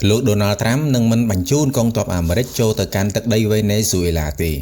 លោកដូណាល់ត្រាំនឹងមិនបញ្ជូនកងទ័ពអាមេរិកចូលទៅកាន់ទឹកដីវេណេស៊ុយអេឡាទេ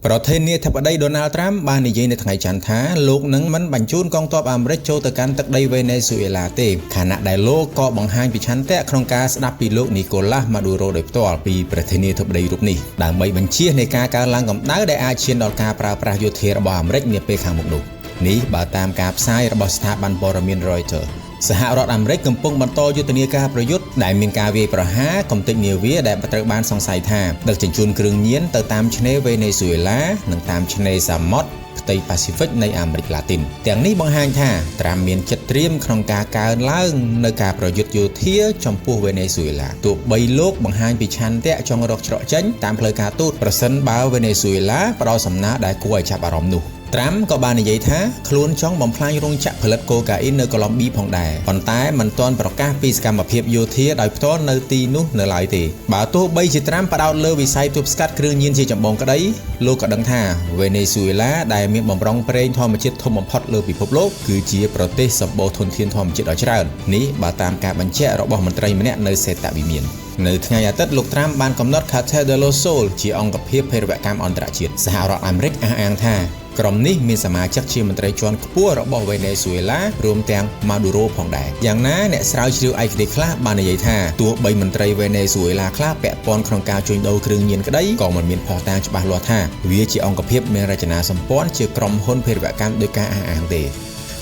ប្រធានាធិបតីដូណាល់ត្រាំបាននិយាយនៅថ្ងៃច័ន្ទថាលោកនឹងមិនបញ្ជូនកងទ័ពអាមេរិកចូលទៅកាន់ទឹកដីវេណេស៊ុយអេឡាទេខណៈដែលលោកក៏បង្ហាញពីឆន្ទៈក្នុងការស្ដាប់ពីលោកនីកូឡាស់ម៉ាឌូរ៉ូដោយផ្ទាល់ពីប្រធានាធិបតីរូបនេះដើម្បីបញ្ជៀសនៃការកើនឡើងកម្ដៅដែលអាចឈានដល់ការប្រើប្រាស់យោធារបស់អាមេរិកនាពេលខាងមុខនោះនេះបើតាមការផ្សាយរបស់ស្ថាប័នព័ត៌មាន Reuters សហរដ្ឋអាមេរិកកំពុងបន្តយុទ្ធនាការប្រយុទ្ធដែលមានការវាយប្រហារកំទេចនាវាដែលត្រូវបានសង្ស័យថាដឹកជញ្ជូនគ្រឿងញៀនទៅតាមឆ្នេរវេណេស៊ុយអេឡានិងតាមឆ្នេរសមុទ្រផ្ទៃប៉ាស៊ីហ្វិកនៃអាមេរិកឡាទីនទាំងនេះបង្ហាញថាត្រាំមានចិត្តត្រៀមក្នុងការកើនឡើងនៅការប្រយុទ្ធយោធាចំពោះវេណេស៊ុយអេឡាទោះបីលោកបង្ហាញពីឆន្ទៈចង់រកច្រកចេញតាមផ្លូវការទូតប្រសិនបើវេណេស៊ុយអេឡាផ្ដល់សំណើដែលគួរឲ្យចាប់អារម្មណ៍នោះត្រាំក៏បាននិយាយថាខ្លួនចង់បំផ្លាញរោងចក្រផលិតកូកាអ៊ីននៅកូឡុំប៊ីផងដែរប៉ុន្តែមិនទាន់ប្រកាសពីសកម្មភាពយោធាដោយផ្ទាល់នៅទីនោះនៅឡើយទេបើទោះបីជាត្រាំផ្ដោតលើវិស័យទប់ស្កាត់គ្រឿងញៀនជាចម្បងក្តីលោកក៏ដឹងថាវេណេស៊ុយអេឡាដែលមានបំរុងប្រេងធម្មជាតិធំបំផុតលើពិភពលោកគឺជាប្រទេសសម្បូរធនធានធម្មជាតិដ៏ច្រើននេះបើតាមការបញ្ជាក់របស់មន្ត្រីម្នាក់នៅសេតវិមាននៅថ្ងៃអាទិត្យលោកត្រាំបានកំណត់ Cartel de los Sol ជាអង្គភាពភេរវកម្មអន្តរជាតិសហរដ្ឋអាមេរិកអះអាងថាក្រុមនេះមានសមាជិកជាមន្ត្រីជាន់ខ្ពស់របស់វេណេស៊ុយអេឡារួមទាំងម៉ាឌូរ៉ូផងដែរយ៉ាងណាអ្នកស្រាវជ្រាវឯកទេសខ្លះបាននិយាយថាទោះបីមន្ត្រីវេណេស៊ុយអេឡាខ្លះពាក់ព័ន្ធក្នុងការជួញដូរគ្រឿងញៀនក្តីក៏មិនមានភស្តុតាងច្បាស់លាស់ថាវាជាអង្គភាពមានរចនាសម្ព័ន្ធជាក្រុមហ៊ុនភេរវកម្មដោយការអះអាងទេ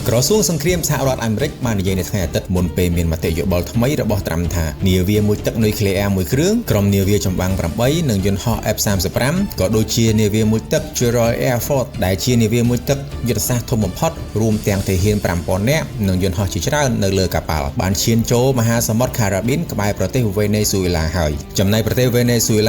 ក្រសួងសង្គ្រាមសហរដ្ឋអាមេរិកបាននិយាយនៅថ្ងៃអាទិត្យមុនពេលមានមតិយោបល់ថ្មីរបស់ត្រាំថានាវាមួយទឹកនុយក្លេអ៊ែរមួយគ្រឿងក្រុមនាវាចម្បាំង8និងយន្តហោះ F-35 ក៏ដូចជានាវាមួយទឹក Gerald Air Force ដែលជានាវាមួយទឹកយុទ្ធសាស្ត្រធំបំផុតរួមទាំងទាហាន5000នាក់និងយន្តហោះជាច្រើននៅលើកប៉ាល់បានឈានចូលមហាសមុទ្រខារ៉ាប៊ីនក្បែរប្រទេសវេណេស៊ុយអេឡាហើយចំណែកប្រទេសវេណេស៊ុយអេឡា